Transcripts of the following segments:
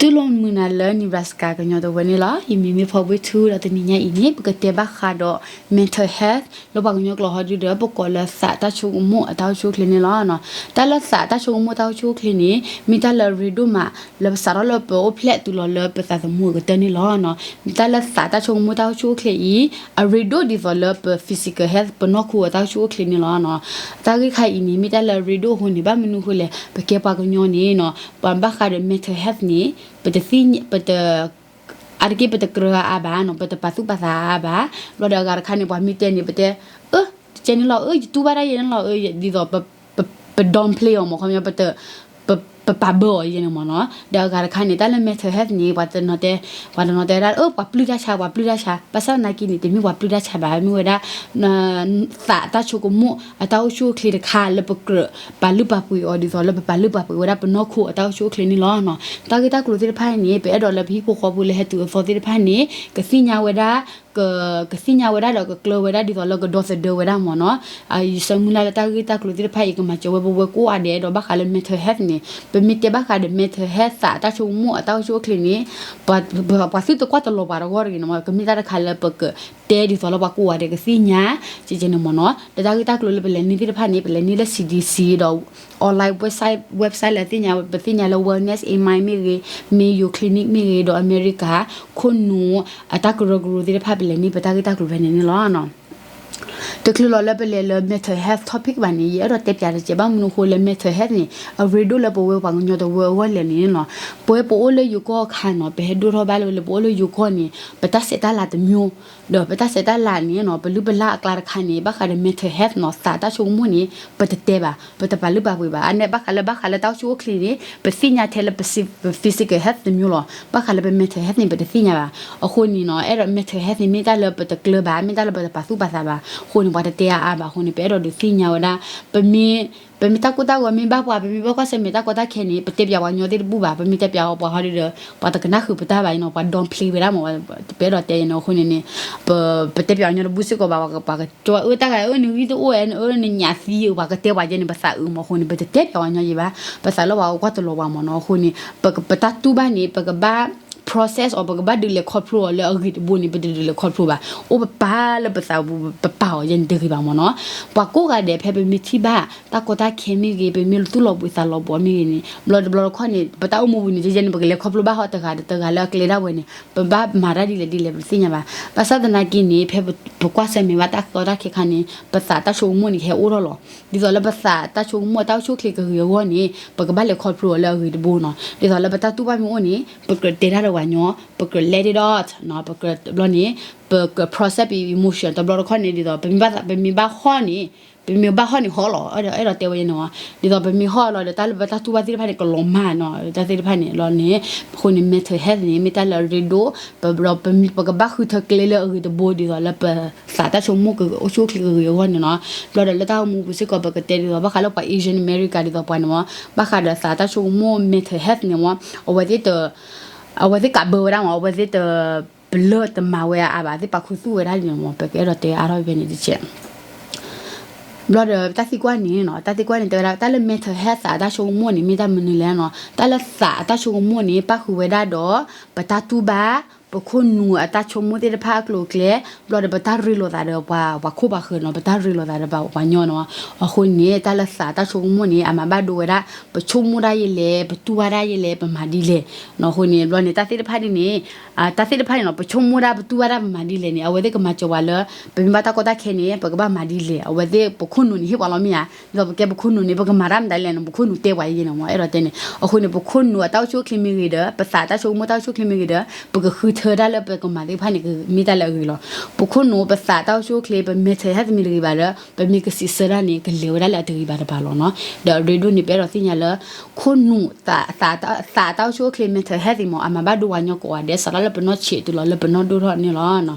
သုလိၣ်မုာ်နၤလၢ Nebraska ကညီတဝၢန့ၣ်လီၤ. ယမံၤမ့ၢ်ဖီဘှ့ထူဒီး တနံၤညါအံၤန့ၣ် ပကတဲဘၣ်ဃးဒီး mental health လၢပှၤကညီကျိာ်ဟီဒုဒီး ပကိးလၢသးတၢ်ဆိကမိၣ်အတၢ်အိၣ်ဆူၣ်အိၣ်ချ့န့ၣ်လီၤ. တၢ်လၢသးတၢ်ဆိကမိၣ်တၢ်အိၣ်ဆူၣ်အိၣ်ချ့န့ၣ် မ့ၢ်တၢ်လၢအရ့ဒိၣ်မး လၢပစးထီၣ်လၢပအိၣ်ဖျဲၣ်တုၤလီၤလၢပသးသမူအကတၢၢ်န့ၣ်လီၤ. တၢ်လၢသးတၢ်ဆိကမိၣ်တၢ်အိၣ်ဆူၣ်အိၣ်ချ့အံၤ အရ့ဒိၣ်ဒ်သိးလၢပ physical health ပနီၢ်ခိအတၢ်အိၣ်ဆူၣ်အိၣ်ချ့န့ၣ်လီၤ. တၢ်ဂ့ၢ်ခါအံၤန့ၣ် မ့ၢ်တၢ်လၢအရ့ဒိၣ်အဃိန့ၣ် ဘၣ်မနုၤအဃိလဲၣ် ပကဲပှၤကညီန့ၣ် ပှၤဘၣ်ဃးဒီး mental health န့ၣ် ပတသ့ၣ်ညါ ပတ အါတက့ၢ်ပတကြၢးအါဘၣ်နီၤ, ပတပာ်သူၣ်ပာ်သးအါဘၣ်. ဘျီဒီးအဂၤတခါန့ၣ် ပှၤမ့ၢ်တဲန့ၣ် ပတဲ အၢ တကဲန့ၣ်လီၤ, အၢ ယတူၢ်ဘၣ်တၢ်ယဲန့ၣ်လီၤ, အၢ ဒ်သိး ပ ပ ပ downplay အီၤမ့ၢ် ခီပညီ ပတ ပ ပပာ်ဘၢအီၤယဲန့ၣ်မ့ၢ်နီၤ. ဒီးအဂၤတခါန့ၣ် တၢ်လၢ mental health န့ၣ် ပှၤတနီၤတဲ ပှၤတနီၤတဲဒၣ် အၢ ပှၤပျုၢ်တၢ်ဆါ ပှၤပျုၢ်တၢ်ဆါ, ဘၣ်ဆၣ်သနာ်က့န့ၣ် တမ့ၢ်ပှၤပျုၢ်တၢ်ဆါဘၣ်, မ့ၢ်ဝဲဒၣ် သးတၢ်ဆိကမိၣ်အတၢ်အိၣ်ဆူၣ်အိၣ်ချ့တခါလၢပကြၢးပာ်လုၢ်ပာ်ပှ့ၤအီၤ ဒ်သိးလၢပပာ်လုၢ်ပာ်ပှ့ၤဝဲဒၣ်ပနီၢ်ခိအတၢ်အိၣ်ဆူၣ်အိၣ်ချ့န့ၣ်လီၤ. တၢ်ဂ့ၢ်တၢ်ကျိၤသ့ၣ်တဖၣ်န့ၣ် ပအဲၣ်ဒိးလၢပဟံၣ်ဖိဃီဖိလၢဟဲတုၤအသီသ့ၣ်တဖၣ်န့ၣ် ကသ့ၣ်ညါဝဲဒၣ် က ကသ့ၣ်ညါဝဲဒၣ်ဒီးကကျၢၤဝဲဒၣ်ဒ်သိးလၢကဒီသဒၢဝဲဒၣ်မ့ၢ်နီၤ. ယဆၢမုၢ်လၢ်လၢတၢ်ဂ့ၢ်တၢ်ကျိၤသ့ၣ်တဖၣ်အံၤ ကမၤစၢၤဝဲပဝဲကိးဂၤဒဲး ဒီးဘၣ်ဃးလၢ mental health န့ၣ် ပမ့ၢ်တဲဘၣ်ဃးဒီး mental health သးတၢ်ဆိကမိၣ်အတၢ်အိၣ်ဆူၣ်အိၣ်ချ့န့ၣ် ပှၤ ပှၤသုတကွၢ်တလီၤပှၤတဂီၢ်တဂ့ၤန့ၣ်မ့ၢ် ကမ့ၢ်တၢ်တခါလၢပကတဲဒ်သိးလၢပှၤကိးဂၤဒဲးကသ့ၣ်ညါ ကဲကဲန့ၣ်မ့ၢ်နီၤ. ဒီးတၢ်ဂ့ၢ်တၢ်ကျိၤလၢပလဲၤန့ၢ်သ့ၣ်တဖၣ်န့ၣ် ပလဲၤန့ၢ်လၢ C D C ဒီး online website လၢသ့ၣ်ညါ ပသ့ၣ်ညါလၢ Wellness Amine မ့ၢ်ဂ့ၤ, မ့ၢ် Mayo Clinic မ့ၢ်ဂ့ၤ, ဒီးအမဲရကၤ ခိၣ်နူာ်အတၢ်ကရၢကရိသ့ၣ်တဖၣ် ပလဲၤန့ၢ်ပတၢ်ဂ့ၢ်တၢ်ကျိၤဖဲန့ၣ်န့ၣ်လီၤ. တချုးလီၤလၢပလဲၤလၢ mental health topic ဘၣ်န့ၣ် ယအဲၣ်ဒိးတဲပၠးတကဲး ဘၣ်မနုၤအဃိလၢ mental health န့ၣ် အရ့ဒိၣ်လၢပဝဲပှၤကညီတဝၢအဂီၢ်လဲၣ်န့ၣ်လီၤ. ပဝဲပအိၣ်လၢယိၤကီၢ်အခါနီၤ ပဟဲဒိၣ်ထီၣ်ဘၣ်လၢ လၢပအိၣ်လၢယိၤကီၢ်န့ၣ် ပတၢ်ဆဲးတၢ်လၤတမျိုး ဒီးပတၢ်ဆဲးတၢ်လၤန့ၣ်နီၤ ပလုၢ်ပလၢ်အကျါတခါန့ၣ် ဘၣ်ဃးဒီး mental health နီၤ သးတၢ်ဆိကမိၣ်န့ၣ် ပတတဲဘၣ် ပတပာ်လုၢ်ပာ်ပှ့ၤဘၣ်. အန့ၣ်ဘၣ်ဃးလၢ ဘၣ်ဃးလၢတၢ်အိၣ်ဆူၣ်အိၣ်ချ့န့ၣ် ပသ့ၣ်ညါထဲလၢပ physical health တမျိုးလီၤ. ဘၣ်ဃးလၢပ mental health န့ၣ် ပတသ့ၣ်ညါဘၣ်. အဃိန့ၣ်နီၤ အဲၣ်ဒိး mental health န့ၣ် မ့ၢ်တၢ်လၢပတကျၢၤဘၣ် မ့ၢ်တၢ်လၢပတပာ်သူၣ်ပာ်သးဘၣ်. အဃိန့ၣ် ပှၤတတဲအါအါဘၣ်. အဃိန့ၣ် ပအဲၣ်ဒိးဒုးသ့ၣ်ညါဝဲဒၣ် ပမ့ၢ် ပမ့ၢ်တၢ်ကိၢ်တၢ်ဂီၤမ့ၢ်ဘၣ်ပှၤ ပမ့ၢ်ဘၣ်ကွၢ်ဆၢၣ်မဲာ်တၢ်ကီတၢ်ခဲန့ၣ် ပတဲပၠးပှၤကညီသ့ၣ်တဘူၣ်ဘၣ်. ပမ့ၢ်တဲပၠးပှၤဟီဒုဒီး ပှၤတကနၣ်ဃုာ်ပတၢ်ဘၣ်နီၤ ပှၤ downplay ဝဲဒၣ်မ့ၢ် ပအဲၣ်ဒိးတဲယဲန့ၣ်. အဃိန့ၣ်န့ၣ် ပ ပတဲပၠးပှၤကညီတဘူၣ်စ့ၢ်ကီးဘၣ်. ပှၤက ပှၤကကၠီအၢ တၢ်ဂၤအၢ နဂံၢ်တအိၣ်ဝဲ နအၢ နညၣ်သံ ပှၤကတဲပှၤယဲန့ၣ် ပသးအုးမ့ၢ်. အဃိန့ၣ် ပတတဲပၠးပှၤကညီယဲဘၣ်. ပသးလၢပှၤကကွၢ်တလီၤပှၤမ့ၢ်နီၤ. အဃိန့ၣ် ပ ပတၢ်တူၢ်ဘၣ်န့ၣ် ပကဘၣ် process အီၤ ပကဘၣ်ဒုးလဲၤခီဖျိအီၤလၢအဂ့ၤတဘိန့ၣ် ပတဒုးလဲၤခီဖျိဘၣ်. အိၣ်ပပာ်လၢပသးပူၤ ပပာ်အီၤယဲန့ၣ်တဂ့ၤဘၣ်မ့ၢ်နီၤ. ပှၤကိးဂၤဒဲး ဖဲပမ့ၢ်ထံၣ်ဘၣ်တၢ်ကီတၢ်ခဲမ့ၢ်ဂ့ၤ ပမ့ၢ်သူၣ်လီၤဘှံးသးလီၤဘှီမ့ၢ်ဂ့ၤန့ၣ် ဘျီတဘျီတခီၣ်န့ၣ် ပတၢ်အိၣ်မူပူၤန့ၣ် ယဲန့ၣ် ပကလဲၤခီဖျိဘၣ်ဟီတဂၤဒီးတဂၤလၢအကျဲဒၣ်ဝဲန့ၣ် ပဘၣ်မၤတၢ်ဒ်လဲၣ်ဒ်လဲၣ် ပတသ့ၣ်ညါဘၣ်. ဘၣ်ဆၣ်သနာ်က့န့ၣ် ဖဲပကွၢ်ဆၢၣ်မဲာ်ဘၣ်တၢ်ကီတၢ်ခဲခါန့ၣ် ပသးတၢ်ဆိကမိၣ်န့ၣ် ကဟဲအိၣ်ထီၣ်လီၤ. ဒ်သိးလၢပသးတၢ်ဆိကမိၣ်တၢ်အိၣ်ဆူၣ်အိၣ်ချ့ကဂ့ၤအဂီၢ်န့ၣ် ပကဘၣ်လဲၤခီဖျိအီၤလၢအဂ့ၤတဘိနီၤ. ဒ်သိးလၢပတၢ်တူၢ်ဘၣ်မ့ၢ်အိၣ်န့ၣ် ပကြၢးတဲတၢ်ဒီးပှၤကညီ ပကြၢး let it out နီၤ ပကြၢးတဘျီန့ၣ် ပကြၢး process ပ emotion တဘျီတခီၣ်န့ၣ် ဒ်သိး ပမ့ၢ်ဘၣ် ပမ့ၢ်ဘၣ်ဟီၣ်န့ၣ် ပမ့ၢ်ဘၣ်ဟီၣ်န့ၣ်ဟီၣ်လီၤ. အဲၣ်ဒိးအဲၣ်ဒိးတဲဝဲန့ၣ်နီၤ. ဒ်သိးပမ့ၢ်ဟီၣ်လီၤဒီး တၢ်လၢပတၢ်တူၢ်ဘၣ်သ့ၣ်တဖၣ်န့ၣ် ကလီၤမၢ်နီၤ တၢ်သ့ၣ်တဖၣ်န့ၣ်လီၤန့ၣ်. အဃိန့ၣ် mental health န့ၣ် မ့ၢ်တၢ်လၢအရ့ဒိၣ် ပ ပ ပကဘၣ်ဃုထၢကျဲလၢအဂ့ၤတဘိ ဒ်သိးလၢပသးတၢ်ဆိကမိၣ်ကအိၣ်ဆူၣ်အိၣ်ချ့ကဂ့ၤအဂီၢ်န့ၣ်နီၤ. ဘျီဒီးလၢတၢ်အိၣ်မူပူၤစ့ၢ်ကီး ပကတဲဒ်သိး ဘၣ်ဃးလၢပှၤ Asian America ဒ်သိးပှၤန့ၣ်မ့ၢ် ဘၣ်ဃးဒီးသးတၢ်ဆိကမိၣ် mental health န့ၣ်မ့ၢ် အဝဲသ့ၣ်တ အဝဲသ့ၣ်ကးဘၢဝဲဒၣ်မ့ၢ် အဝဲသ့ၣ်တ ပလၢတမၤဝဲအါအါဘၣ် သ့ၣ်ပာ်ခူသူၣ်ဝဲဒၣ်န့ၣ်မ့ၢ် ပကအဲၣ်ဒိးတဲအါထီၣ်ဖဲန့ၣ်တကဲး. ဘျီဒီးတၢ်သံကွၢ်န့ၣ်နီၤ တၢ်သံကွၢ်န့ၣ် တဲဝဲဒၣ် တၢ်လၢ mental health သးအတၢ်ဆိကမိၣ်န့ၣ် မ့ၢ်တၢ်မနုၤလဲၣ်နီၤ. တၢ်လၢသးအတၢ်ဆိကမိၣ်န့ၣ် ပၣ်ဃုာ်ဝဲဒၣ်ဒီး ပတၢ်တူၢ်ဘၣ် ပခိၣ်နူာ်အတၢ်ဆိကမိၣ်သ့ၣ်တဖၣ်အကျိၤအကျဲ ဘျီဒီးပတၢ်ရ့လိာ်သးဒီးပှၤ ပှၤခိၣ်ပှၤဃၢၤနီၤ ပတၢ်ရ့လိာ်သးဒီးပှၤကညီနီၤ. အဃိန့ၣ် တၢ်လၢသးအတၢ်ဆိကမိၣ်န့ၣ် အမၤဘၣ်ဒိဝဲဒၣ် ပဆိကမိၣ်တၢ်ယဲလဲၣ် ပတူၢ်ဘၣ်တၢ်ယဲလဲၣ် ပမၤဒ်လဲၣ်. အဃိန့ၣ် ဘျီန့ၣ် တၢ်သ့ၣ်တဖၣ်ဒ်န့ၣ် တၢ်သ့ၣ်တဖၣ်န့ၣ်နီၤ ပဆိကမိၣ်တၢ် ပတူၢ်ဘၣ်တၢ် ပမၤဒ်လဲၣ်န့ၣ် အဝဲသ့ၣ်ကမၤစၢၤပှၤလၢ ပမ့ၢ်ဘၣ်တၢ်ကီတၢ်ခဲန့ၣ် ပကဘၣ်မၤဒ်လဲၣ်. အဝဲသ့ၣ်ပခိၣ်နူာ်န့ၣ် ဟ့ၣ်ပှၤလီၤမ့ၢ်ဧါ. ဒ်သိးပကဲပခိၣ်နူာ်န့ၣ် ပကမၤတၢ်မတၤလဲၣ်န့ၣ် ပခိၣ်နူာ်တဲပှၤယဲန့ၣ်မ့ၢ် အဲၣ်ဒိးတဲန့ၣ်. အဃိန့ၣ် ပခိၣ်နူာ်အတၢ်အိၣ်ဆူၣ်အိၣ်ချ့မ့ၢ်ဂ့ၤဒီး ပသးတၢ်ဆိကမိၣ်တၢ်အိၣ်ဆူၣ်အိၣ်ချ့မ့ၢ်ဂ့ၤဒီး ပကဃုထၢတၢ်လၢပကမၤသ့ၣ်တဖၣ်န့ၣ် မ့ၢ်တၢ်လၢအဂ့ၤလီၤ. ပခိၣ်နူာ် ပသးတၢ်အိၣ်ဆူၣ်အိၣ်ချ့ ပ mental health မ့ၢ်တဂ့ၤဘၣ်ဒီး ပမ့ၢ်ကစံးဆၢတၢ်န့ၣ် ကလဲၤဝဲဒၣ်လၢအတဂ့ၤဘၣ်တဘၣ်လီၤနီၤ. ဒီးအရ့ဒိၣ်န့ၣ် ပအဲၣ်ဒိးသ့ၣ်ညါလၢ ခိၣ်နူာ် သး သးတၢ်အိၣ်ဆူၣ်အိၣ်ချ့ mental health မ့ၢ် အမၤဘၣ်ဒိပှၤကညီကိးဂၤဒဲး စးထီၣ်လၢပနီၢ်ဆံးတုၤလီၤလၢပနီၢ်ဒိၣ်ထီၣ်န့ၣ်လီၤနီၤ.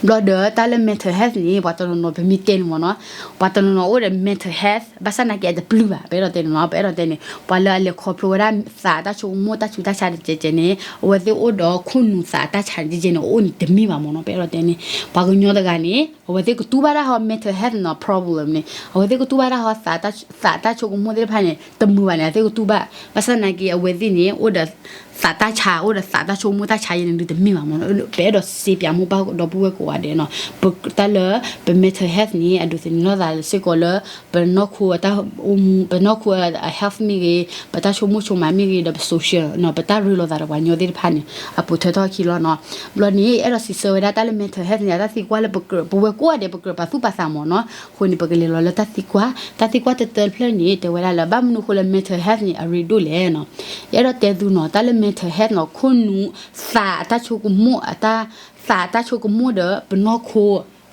ဘျီဒီးတၢ်လၢ mental health န့ၣ် ပှၤတနီၤနီၤ ပမ့ၢ်တဲန့ၣ်မ့ၢ်နီၤ, ပှၤတနီၤနီၤအိၣ်ဒီး mental health ဘၣ်ဆၣ်နာ်က့အတပျုၢ်ဘၣ်, ပအဲၣ်ဒိးတဲန့ၣ်နီၤ, ပအဲၣ်ဒိးတဲန့ၣ် ပှၤလၢအလဲၤခီဖျိဝဲဒၣ်သးအတၢ်ဆိကမိၣ်တၢ်ဆူးတၢ်ဆါတကဲကဲန့ၣ် အဝဲသ့ၣ်အိၣ်ဒီးခိၣ်နူာ်သးအတၢ်ဆါန့ၣ် တကဲန့ၣ် အအိၣ်န့ၣ်တမ့ၢ်ဘၣ်မ့ၢ်နီၤ, ပအဲၣ်ဒိးတဲန့ၣ် ပှၤကညီတဂၤန့ၣ် အဝဲသ့ၣ်ကတူၢ်ဘၣ်တၢ်ဟီ mental health နီၤ problem န့ၣ် အဝဲသ့ၣ်ကတူၢ်ဘၣ်တၢ်ဟီ သးအတၢ်ဆိကမိၣ်သ့ၣ်တဖၣ်န့ၣ် တမုာ်ဘၣ်န့ၣ် အဝဲသ့ၣ်ကတူၢ်ဘၣ်, ဘၣ်ဆၣ်နာ်က့အဝဲသ့ၣ်န့ၣ် အိၣ်ဒီးသးတၢ်ဆါ အိၣ်ဒီးသးတၢ်ဆိကမိၣ်တၢ်ဆါယဲန့ၣ် ဒုးတမ့ၢ်ဘၣ်မ့ၢ်နီၤ, ပအဲၣ်ဒိးစံးပၠးမိၢ်ပၢ်ဒီပုၢ်ဝဲၢ်ကိးဂၤဒဲးနီၤ, တၢ်လၢ ပ mental health န့ၣ် အဒိးသန့ၤထီၣ်သးစ့ၢ်ကီးလၢ ပနီၢ်ခိအတၢ်အိၣ်မူ ပနီၢ်ခိအ health မ့ၢ်ဂ့ၤ, ပတၢ်ဆိကမိၣ်ဆိကမးမ့ၢ်ဂ့ၤ ဒီးပ social နီၤ ပတၢ်ရ့လိာ်သးဒီးပှၤကညီသ့ၣ်တဖၣ်န့ၣ် အပိာ်ထွဲထီၣ်အခံလီၤနီၤ. ဘျီန့ၣ် အဲၣ်ဒိးစံးဆၢဝဲဒၣ်တၢ်လၢ mental health န့ၣ် အတၢ်သံကွၢ်လၢပကြၢး ပဝဲကိးဂၤဒဲး ပကြၢးပာ်သူၣ်ပာ်သးမ့ၢ်နီၤ, အဃိန့ၣ် ပကလဲၤလီၤလၢတၢ်သံကွၢ်, တၢ်သံကွၢ်တတၢတဖျၢၣ်န့ၣ် တဲဝဲဒၣ်လၢ ဘၣ်မနုၤအဃိလၢ mental health န့ၣ် အရ့ဒိၣ်လဲၣ်နီၤ. ယအဲၣ်ဒိးတဲသုနီၤ တၢ်လၢ mental health နီၤ ခိၣ်နူာ် သးအတၢ်ဆိကမိၣ် အတၢ် သးအတၢ်ဆိကမိၣ်ဒီးပနီၢ်ခိ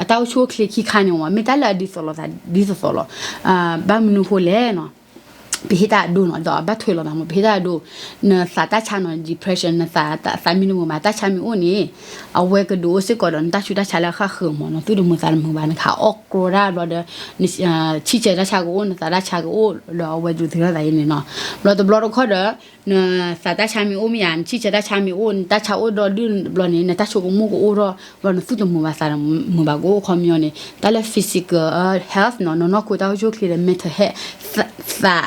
အတၢ်အိၣ်ဆူၣ်အိၣ်ချ့ခံခါန့ၣ်မ့ၢ် မ့ၢ်တၢ်လၢအဒ်သိးလိာ်သးဒ်သိးသိးလီၤ. ဘၣ်မနုၤအဃိလဲၣ်နီၤ, ပဟ့ၣ်တၢ်အဒိနီၤ ဒီးအဘၣ်ထွဲလိာ်သးမ့ၢ် ပဟ့ၣ်တၢ်အဒိ, နသးတၢ်ဆါနီၤ depression နသး သးမံတမုာ်ဘၣ် တၢ်ဆါမ့ၢ်အိၣ်န့ၣ် အဝဲကဒုးအိၣ်စ့ၢ်ကီးဒီးနတၢ်ဆူးတၢ်ဆါလၢအဃၣ်ဃၢၤမ့ၢ်နီၤ, နသူၣ်တမုာ်သးတမုာ်ဘၣ် နခးအီၣ်ကြီတၢ်ဘျီဒီး နဆံၣ်ဆၢတၢ်ဆါကအိၣ် နသးတၢ်ဆါကအိၣ် ဒီးအဝဲဒုးသ့ၣ်နီၣ်သးယဲန့ၣ်နီၤ. ဘျီတဘျီတခီၣ်ဒီး နသးတၢ်ဆါမ့ၢ်အိၣ်မ့ၢ်ဧါ နဆံၣ်ဆၢတၢ်ဆါမ့ၢ်အိၣ် နတၢ်ဆါအိၣ်ဒီဒူၣ်ဘျီန့ၣ် နတၢ်ဆိကမိၣ်ကအိၣ်ထီၣ် ဘျီနသူၣ်တမုာ်ဘၣ်သးတမုာ်ဘၣ်ကအိၣ်ခီပညီန့ၣ် တၢ်လၢ physical health နီၤ နနီၢ်ခိတၢ်အိၣ်ဆူၣ်အိၣ်ချ့ဒီး mental health သး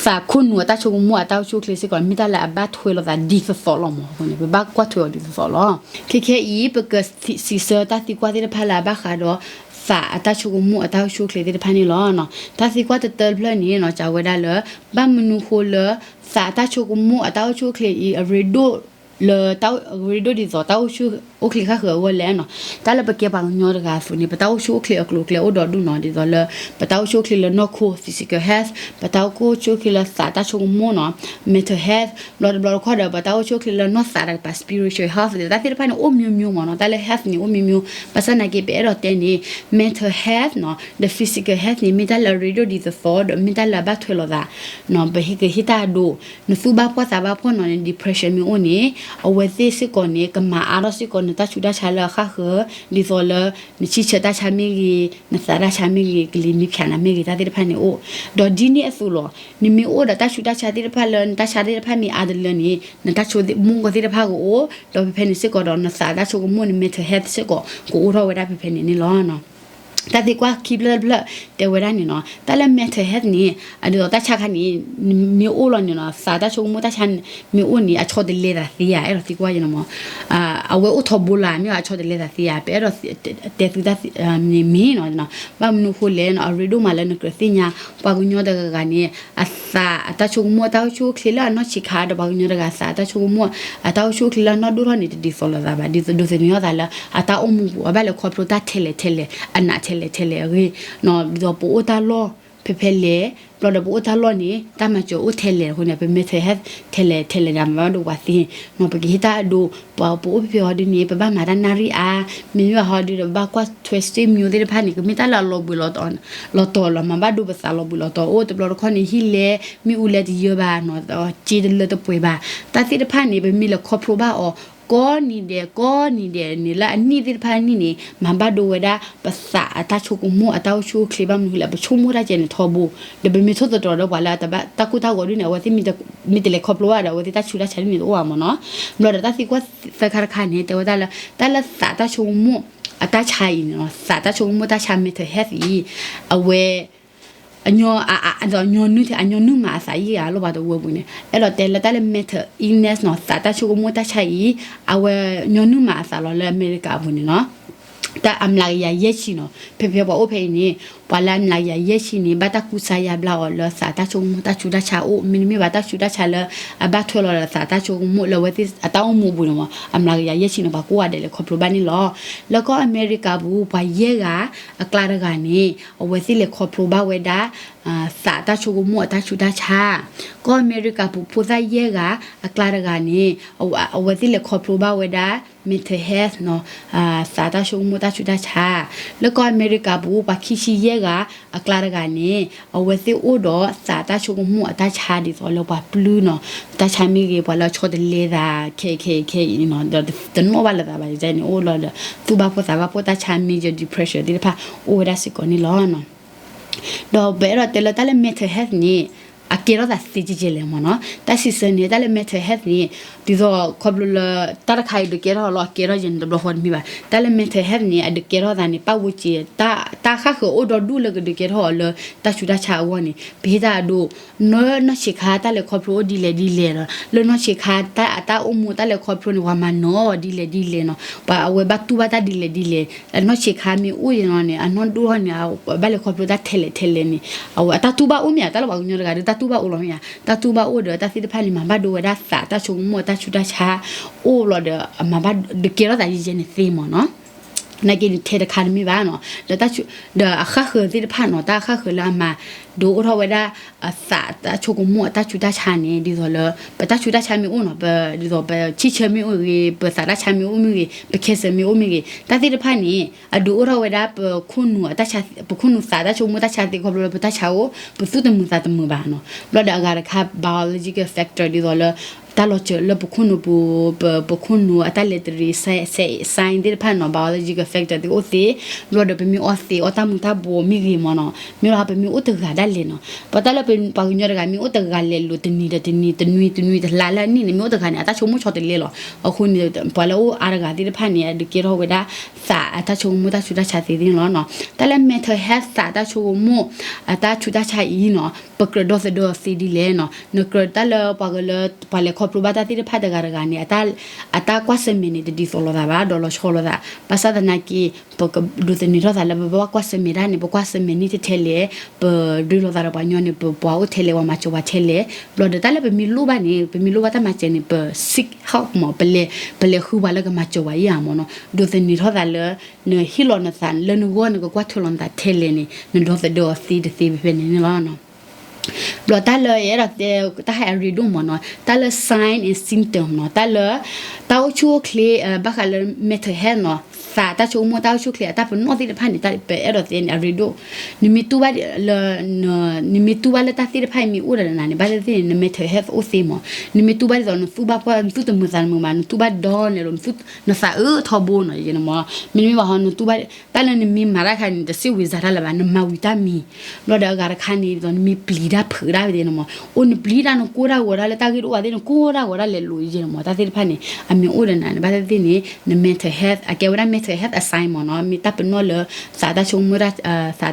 သးခိၣ်နူာ်အတၢ်ဆိကမိၣ်အတၢ်အိၣ်ဆူၣ်အိၣ်ချ့စ့ၢ်ကီး မ့ၢ်တၢ်လၢအဘၣ်ထွဲလိာ်သးဒ်သိးသိးလီၤမ့ၢ်အဃိန့ၣ် ပဘၣ်ကွၢ်ထွဲအီၤဒ်သိးသိးလီၤ. ခဲခဲအံၤ ပကစံးဆၢတၢ်သံကွၢ်သ့ၣ်တဖၣ်လၢအဘၣ်ဃးဒီး သးအတၢ်ဆိကမိၣ်အတၢ်အိၣ်ဆူၣ်အိၣ်ချ့သ့ၣ်တဖၣ်န့ၣ်လီၤ. တၢ်သံကွၢ်တတၢတဖျၢၣ်န့ၣ်နီၤ စံးဝဲဒၣ်လၢ ဘၣ်မနုၤဃိလၢ သးအတၢ်ဆိကမိၣ်အတၢ်အိၣ်ဆူၣ်အိၣ်ချ့အံၤ အရ့ဒိၣ်လၢ အရ့ဒိၣ်ဒ်သိးတၢ်အိၣ်ဆူၣ်အိၣ်ချ့ဃၣ်ဃၢၤအဂီၢ်လဲၣ်နီၤ. တၢ်လၢပကဲပှၤကညီတဂၤအသိးန့ၣ် ပတၢ်အိၣ်ဆူၣ်အိၣ်ချ့အကျိၤအကျဲအိၣ်ဒီဒူၣ်နီၤ ဒ်သိးလၢ ပတၢ်အိၣ်ဆူၣ်အိၣ်ချ့လၢနီၢ်ခိ physical health ပတၢ်အိၣ်ဆူၣ်အိၣ်ချ့လၢသးတၢ်ဆိကမိၣ်နီၤ mental health ဘျီတဘျီတခီၣ်ဒီး ပတၢ်အိၣ်ဆူၣ်အိၣ်ချ့လၢနီၢ်သးတကပၤ spiritual health ဒီးတၢ်သ့ၣ်တဖၣ်န့ၣ် အိၣ်မျိုးမျိုးမ့ၢ်နီၤ. တၢ်လၢ health န့ၣ် အိၣ်မျိုးမျိုး ဘၣ်ဆၣ်နာ်က့ ပအဲၣ်ဒိးတဲန့ၣ် mental health နီၤ ဒီး physical health န့ၣ် မ့ၢ်တၢ်လၢအရ့ဒိၣ်ဒ်သိးသိး ဒီးမ့ၢ်တၢ်လၢအဘၣ်ထွဲလိာ်သး ပဟ့ၣ်ကဟ့ၣ်တၢ်အဒိ နသူၣ်ဘၣ်ဖှီၣ်သးဘၣ်ဖှီၣ်နီၤန့ၣ် depression မ့ၢ်အိၣ်န့ၣ် အဝဲသ့ၣ်စ့ၢ်ကီးန့ၣ် ကမၤအါထီၣ်စ့ၢ်ကီးနတၢ်ဆူးတၢ်ဆါလၢအဃၣ်ဃၢၤ ဒ်သိးလၢ နဆံၣ်ဆၢတၢ်ဆါမ့ၢ်ဂ့ၤ နသးတၢ်ဆါမ့ၢ်ဂ့ၤ ကလံၤမ့ၢ်ဖၠးနၤမ့ၢ်ဂ့ၤ တၢ်သ့ၣ်တဖၣ်န့ၣ်အိၣ် ဒီးဒ်န့ၣ်အသိးလီၤ. နမ့ၢ်အိၣ်ဒီးတၢ်ဆူးတၢ်ဆါသ့ၣ်တဖၣ်လၢ နတၢ်ဆါသ့ၣ်တဖၣ်မ့ၢ်အါတလၢန့ၣ် နတၢ်ဆိကမိၣ်သ့ၣ်တဖၣ်ကအိၣ် ဒီးဖဲဖဲန့ၣ်စ့ၢ်ကီးဒီး နသးတၢ်ဆိကမိၣ်န့ၣ် mental health စ့ၢ်ကီး ကအိၣ်ထီၣ်ဝဲဒၣ်ဖဲဖဲန့ၣ်န့ၣ်လီၤ. တၢ်သံကွၢ်ခံဖျၢၣ်တဖျၢၣ် တဲဝဲဒၣ်န့ၣ်နီၤ တၢ်လၢ mental health န့ၣ် အဒ်သိးတၢ်ဆါခါန့ၣ် မ့ၢ်အိၣ်လီၤန့ၣ်နီၤ သးတၢ်ဆိကမိၣ်တၢ်ဆါမ့ၢ်အိၣ်န့ၣ် အဆီတလဲသးသ့ဧါ အဲၣ်ဒိးသံကွၢ်ယဲနီၤမး အဝဲအိၣ်ထီဘိလၢ မ့ၢ်အဆီတလဲသးသ့ဧါ ပအဲၣ်ဒိးတဲသုတၢ်န့ၣ်မ့ၢ်နီၤ ဘၣ်မနုၤအဃိလဲၣ်နီၤ အရ့ဒိၣ်မးလၢနကြၢးသ့ၣ်ညါ ပှၤကညီတဂၤဂၤန့ၣ် အသးအတၢ်ဆိကမိၣ် အတၢ်အိၣ်ဆူၣ်အိၣ်ချ့လၢအနီၢ်ဆံးခါ ဒီးပှၤကညီတဂၤသးအတၢ်ဆိကမိၣ် အတၢ်အိၣ်ဆူၣ်အိၣ်ချ့လၢအနီၢ်ဒိၣ်ထီၣ်န့ၣ် တဒ်သိးလိာ်သးဘၣ် ဒ်သိးဒိးသန့ၤထီၣ်သးလၢ အတၢ်အိၣ်မူပူၤ အဘၣ်လဲၤခီဖျိတၢ်ထဲလဲၣ်ထဲလဲၣ် အနးထဲလဲၣ်ထဲလဲၣ်အဂ့ၢ် ဒ်သိးပအိၣ်တၢ်လီၢ် ဖဲဖဲလဲၣ် ဘျီဒီးပအိၣ်တၢ်လီၢ်န့ၣ် တၢ်မၤစၢၤအိၣ်ထဲလဲၣ်အဃိန့ၣ် ပ mental health ထဲလဲၣ်ထဲလဲၣ်ဒီး မၤဘၣ်ဒိပှၤသ့ ပကဟ့ၣ်တၢ်အဒိ ပှၤပအိၣ်ဖဲဖဲအီၤဒ်န့ၣ် ပဘၣ်မၤတၢ်နၣ်ရံၣ်အါ မ့မ့ၢ်ဘၣ်ဟီဒ်ဒီး ပဘၣ်ကွၢ်ထွဲစ့ၢ်မံၤသ့ၣ်တဖၣ်န့ၣ် ကမ့ၢ်တၢ်လၢအလီၤဘှံးလီၤတီၤ လီၤတီၤလီၤ မၤဘၣ်ဒိပသးလီၤဘှံးလီၤတီၤအိၣ် တဘျီတခီၣ်န့ၣ် ဟံၣ်လဲ မ့ၣ်အူလဲတယၢဘၣ်နီၤ စ့တလၢတပှဲၤဘၣ် တၢ်သ့ၣ်တဖၣ်န့ၣ် ပမ့ၢ်လဲၤခီဖျိဘၣ်အီၤ ကိးနံၤဒဲး ကိးနံၤဒဲးန့ၣ် လၢအနံၣ်သ့ၣ်တဖၣ်အနံၣ်န့ၣ် မၤဘၣ်ဒိဝဲဒၣ် ပသးအတၢ်ဆိကမိၣ် အတၢ်အိၣ်ဆူၣ်အိၣ်ချ့ ဘၣ်မနုၤဃိလဲၣ် ပဆိကမိၣ်တၢ်ကဲန့ၣ်ထီဘိ ဒီးပမ့ၢ်ထိၣ်သတြီၤဒီးပှၤလၢတၢ်ကူၣ်တၢ်ဂီၤဒ်န့ၣ် အဝဲသ့ၣ်မ့ၢ်တလဲၤခီဖျိဘၣ်ဒီး အဝဲသ့ၣ်တၢ်ဆူးတၢ်ဆါဒ်န့ၣ်တအိၣ်ဘၣ်မ့ၢ်နီၤ ဘျီဒီးတၢ်သံကွၢ်သၢခါတခါန့ၣ် တဲဝဲဒၣ်လၢ တၢ်လၢသးတၢ်ဆိကမိၣ် အတၢ်ဆါအံၤန့ၣ် သးတၢ်ဆိကမိၣ်တၢ်ဆါ mental health အံၤ အဝဲ အညီ အ အ အညီနုၢ် အညီနုၢ်မးအသးယံာ်ဧါ လိၣ်ဘၣ်တဝၢပူၤန့ၣ် အဲၣ်ဒိးတဲလၢတၢ်လၢ mental illness နီၤ သးတၢ်ဆိကမိၣ်တၢ်ဆါအံၤ အဝဲညီနုၢ်မးအသးလီၤလၢအမဲရကၤအပူၤန့ၣ်နီၤ တၢ်အမျးကယၤယဲၢ်ဆံနီၤ ဖဲဖဲပှၤအိၣ်ဖဲအံၤန့ၣ် ပှၤလၢအမျးကယၤယဲၢ်ဆံန့ၣ် ဘၣ်တၢ်ကူစါယါဘျါအီၤလၢသးတၢ်ဆိကမိၣ်တၢ်ဆူးတၢ်ဆါအိၣ် မ့တမ့ၢ်ဘၣ်တၢ်ဆူးတၢ်ဆါလၢ အဘၣ်ထွဲလီၤလၢသးတၢ်ဆိကမိၣ်လၢအဝဲသ့ၣ်အတၢ်အိၣ်မူအပူၤန့ၣ်မး အမျးကယၤယဲၢ်ဆံန့ၣ် ပှၤကိးဂၤဒဲးလဲၤခီဖျိဘၣ်န့ၣ်လီၤ. လၢကီၢ်အမဲရကၤပူၤ ပှၤယဲၢ်ဂၤအကျါတဂၤန့ၣ် အဝဲသ့ၣ်လဲၤခီဖျိဘၣ်ဝဲဒၣ် သးတၢ်ဆိကမိၣ်အတၢ်ဆူးတၢ်ဆါ ကီၢ်အမဲရကၤပူၤ ဖိသၣ်ယဲၢ်ဂၤအကျါတဂၤန့ၣ် အဝဲသ့ၣ်လဲၤခီဖျိဘၣ်ဝဲဒၣ် mental health နီၤ သးတၢ်ဆိကမိၣ်တၢ်ဆူးတၢ်ဆါ လၢကီၢ်အမဲရကၤပူၤ ပှၤခံဆံယဲၢ် ဂၤ အကျါတဂၤန့ၣ် အဝဲသ့ၣ်အိၣ်ဒီးသးတၢ်ဆိကမိၣ်အတၢ်ဆါဒ်သိးလၢပှၤပျုၢ်နီၤ, တၢ်ဆါမ့ၢ်ဂ့ၤ ပှၤလၢအဆီတလဲသး ခဲခဲခဲအံၤနီၤ, ဒီးတနီၣ်ဘၣ်လိာ်သးဘၣ်န့ၣ် အိၣ်လီၤဒီး သူၣ်ဘၣ်ဖှီၣ်သးဘၣ်ဖှီၣ် တၢ်ဆါ major depression သ့ၣ်တဖၣ် အိၣ်ဝဲဒၣ်စ့ၢ်ကီးန့ၣ်လီၤနီၤ. ဒီးပအဲၣ်ဒိးတဲလၢတၢ်လၢ mental health န့ၣ် အကဲထီၣ်သးသ့ကဲကဲလဲၣ်မ့ၢ်နီၤ. တၢ်စံးဆၢန့ၣ် တၢ်လၢ mental health န့ၣ် ဒ်သိးခီဖျိလၢ တၢ်တခါအံၤဒုးကဲထီၣ်လီၤ အကဲထီၣ်ယဲန့ၣ် တဘျီဃီတမ့ၢ်ဘၣ်. တၢ်လၢ mental health န့ၣ် အဒုးကဲထီၣ်သးန့ၣ် ပၣ်ဝဲက့ၤ တၢ်ဃၣ်ဃၢၤအိၣ်ဒီဒူၣ်လၢကဒုးကဲထီၣ်အီၤလၢ တၢ်ဆူးတၢ်ဆါအဂီၢ်န့ၣ် ပဟ့ၣ်တၢ်အဒိ လၢနီၢ်ဆံးခါတၢ်လဲၤခီဖျိအိၣ်ဒ်လဲၣ်ဒ်လဲၣ်ဒီး လၢနီၢ်ဆံးခါတၢ်အတၢ်အိၣ်မူတၢ်လဲၤခီဖျိန့ၣ် ပှၤမၤနီၤဒ်လဲၣ်ဒ်လဲၣ်နီၤ, ပှၤအဝဲဘၣ်တူၢ်ဘၣ်တၢ်ဒ်လဲၣ်ဒ်လဲၣ်, အနီၢ်ဆံးခါမ့ၢ်အိၣ်ယဲနီၤန့ၣ် အနီၢ်ဒိၣ်ထီၣ်န့ၣ် ဘၣ်လဲၤခီဖျိတၢ်ထဲလဲၣ်ထဲလဲၣ်န့ၣ် အဝဲအတၢ်တူၢ်ဘၣ်အိၣ်မ့ၢ်ဧါ, တၢ်လၢပှၤကညီတဂၤဒီး တၢ်တူၢ်ဘၣ်အိၣ်လီၤမ့ၢ်ဧါ, တၢ်တူၢ်ဘၣ်အိၣ်ဒီးတၢ်သ့ၣ်တဖၣ်န့ၣ် မၤဘၣ်ဒိဝဲဒၣ်သးတၢ်ဆိကမိၣ် တၢ်ဆူးတၢ်ဆါ အိၣ်လီၤဒီး အမၤဘၣ်ဒုးကဲထီၣ်သးယဲယဲန့ၣ်သ့မ့ၢ်နီၤ. နာ်က့န့ၣ် ထဲတခါတမ့ၢ်ဘၣ်နီၤ, ဒီးတၢ်ဆူး ဒီးအဃၣ်ဃၢၤသ့ၣ်တဖၣ်နီၤ, တၢ်ဃၣ်ဃၢၤလၢအမၤဒိအိၣ်ထီၣ်ဝဲဒၣ် အသးတၢ်ဆိကမိၣ်အတၢ်ဆူးတၢ်ဆါန့ၣ် ဒ်သိးလၢ ပတၢ်ဆူးတၢ်ဆါမ့ၢ်အိၣ်နီၤ, ပ ဒ်သိးပဆံၣ်ဆၢမ့ၢ်အိၣ်ဂ့ၤ ပသးတၢ်ဆါမ့ၢ်အိၣ်မ့ၢ်ဂ့ၤ ပ cancer မ့ၢ်အိၣ်မ့ၢ်ဂ့ၤ တၢ်သ့ၣ်တဖၣ်န့ၣ် အဒုးအိၣ်ထီၣ်ဝဲဒၣ် ပခိၣ်နူာ်အတၢ်ဆါ ပခိၣ်နူာ်သးတၢ်ဆိကမိၣ်တၢ်ဆါသ့ခီဖျိလၢပတၢ်ဆါအိၣ် ပသူၣ်တမုာ်သးတမုာ်ဘၣ်နီၤ. ဘျီဒီးအဂၤတခါ biological factor ဒ်သိးလၢ တၢ်လီၤစၢၤလၢပခိၣ်နူာ်ပူၤ ပ ပခိၣ်နူာ်အတၢ်လဲၤတရံး sign သ့ၣ်တဖၣ်နီၤ, biological factor သ့ၣ်အိၣ်သ့, ဘျီဒီးပမ့ၢ်အီသံးအီတၢ်မူၤတၢ်ဘှီးမ့ၢ်ဂ့ၤမ့ၢ်နီၤ, မ့ၢ်လီၤပမ့ၢ်အိၣ်တဂၤဒၣ်လဲာ်နီၤ, ပတၢ်လၢပှၤကညီတဂၤမ့ၢ်အိၣ်တဂၤလဲာ်လိၤ တနံၤဒီးတနံၤ တနွံတနွံတလါလၢအနံၣ်န့ၣ် မ့ၢ်အိၣ်တဂၤန့ၣ် အတၢ်ဆိကမိၣ်ဆီတလဲလီၤ. အဃိန့ၣ် ပှၤလၢအအိၣ်အါတဂၤသ့ၣ်တဖၣ်န့ၣ် အဒုးကဲထီၣ်ဝဲဒၣ် သးအတၢ်ဆိကမိၣ်တၢ်ဆူးတၢ်ဆါသ့န့ၣ်လီၤနီၤ. တၢ်လၢ mental health သးတၢ်ဆိကမိၣ် အတၢ်ဆူးတၢ်ဆါအံၤနီၤ ပကြၢးဒီသဒၢအီၤသ့ဒ်လဲၣ်နီၤ, နကြၢးတၢ်လၢပှၤဂၤလၢ ပှၤလဲၤခီဖျိဘၣ်တၢ်သ့ၣ်တဖၣ်တဂၤတဂၤန့ၣ် အတၢ်ကွၢ်ဆၢၣ်မဲာ်န့ၣ် တဒ်သိးလိာ်သးဘၣ် ဒီးလီၤဆီလိာ်သး, ဘၣ်ဆၣ်သနာ်က့ ပကဒိးသန့ၤထီၣ်သးလၢပဘၣ်ကွၢ်ဆၢၣ်မဲာ်တၢ်န့ၣ် ပကွၢ်ဆၢၣ်မဲာ်န့ၢ်ထဲထဲလဲၣ်, ပရ့လိာ်သးဒီးပှၤညီန့ၣ် ပပှၤအိၣ်ထဲလဲၣ် ပှၤမၤစၢၤပှၤထဲလဲၣ်, ဘျီဒီးတၢ်လၢပမ့ၢ်လိၣ်ဘၣ်န့ၣ် ပမ့ၢ်လိၣ်ဘၣ်တၢ်မၤစၢၤန့ၣ် ပ seek help မ့ၢ် ပလဲၤ ပလဲၤဃုပှၤလၢကမၤစၢၤပှၤအံၤဧါမ့ၢ်နီၤ, ဒိးသန့ၤထီၣ်သးလၢ နဟ့ၣ်လီၤနသးလၢနဂီၢ် နကကွၢ်ထွဲလီၤနသးထဲလဲၣ်န့ၣ် နဒီသဒၢအီၤသ့တသ့ဖဲဖဲန့ၣ်န့ၣ်လီၤ. ဘျီတၢ်လၢယအဲၣ်ဒိးတဲ တၢ်ဟဲအရ့ဒိၣ်မ့ၢ်နီၤ, တၢ်လၢ sign and symptom နီၤ, တၢ်လၢ တၢ်အိၣ်ဆူၣ်အိၣ်ချ့ ဘၣ်ဃးလၢ mental health နီၤ, သးတၢ်ဆိကမိၣ်တၢ်အိၣ်ဆူၣ်အိၣ်ချ့ အတၢ်ပနီၣ်သ့ၣ်တဖၣ်န့ၣ် တၢ်ပအဲၣ်ဒိးတဲန့ၣ်အရ့ဒိၣ်, နမ့ၢ်တူၢ်ဘၣ်လၢ နမ့ၢ်တူၢ်ဘၣ်လၢတၢ်သ့ၣ်တဖၣ်အံၤမ့ၢ်အိၣ်ဒီးနၤန့ၣ် ဘၣ်သ့ၣ်သ့ၣ်န့ၣ် န mental health အိၣ်သ့မ့ၢ်, နမ့ၢ်တူၢ်ဘၣ်ဒ်သိး နသူၣ်ဘၣ်ဖှီၣ် နသူၣ်တမုာ်သးတမုာ်ဘၣ် နသူၣ်ဘၣ်ဒီနဲၣ်လိၤ နသးအၢထီဘိနီၤ, မ့တမ့ၢ်ဘၣ်ဟီ နတူၢ်ဘၣ် တၢ်လၢနမ့ၢ်မၤတၢ်ခါန့ၣ် တစ့ၣ်ဝံၤစါတၢ်လၢၤဘၣ် နမၤဝံၤတၢ်မံၤ, ဘျီဒီးအဂၤတခါန့ၣ် ဒ်သိးနမ့ၢ်ပျံၤတၢ်ဖုးတၢ်ဝဲသ့ၣ်န့ၣ်မ့ၢ် အိၣ်နပျံၤတၢ် နကိၢ်တၢ်ဂီၤတၢ်လၢတၢ်ဂ့ၢ်တအိၣ်ဘၣ်သ့ၣ် နကိၢ်တၢ်ဂီၤတၢ်လဲၤလိၤယဲန့ၣ်မ့ၢ် တၢ်သ့ၣ်တဖၣ်န့ၣ် အမ့ၢ်အိၣ်ဒီးနၤန့ၣ် ဘၣ်သ့ၣ်သ့ၣ်န့ၣ် န mental health အကဲဝဲဒၣ် mental health အ sign မ့ၢ်နီၤ, မ့ၢ်တၢ်ပနီၣ်လၢ သးတၢ်ဆိကမိၣ် သး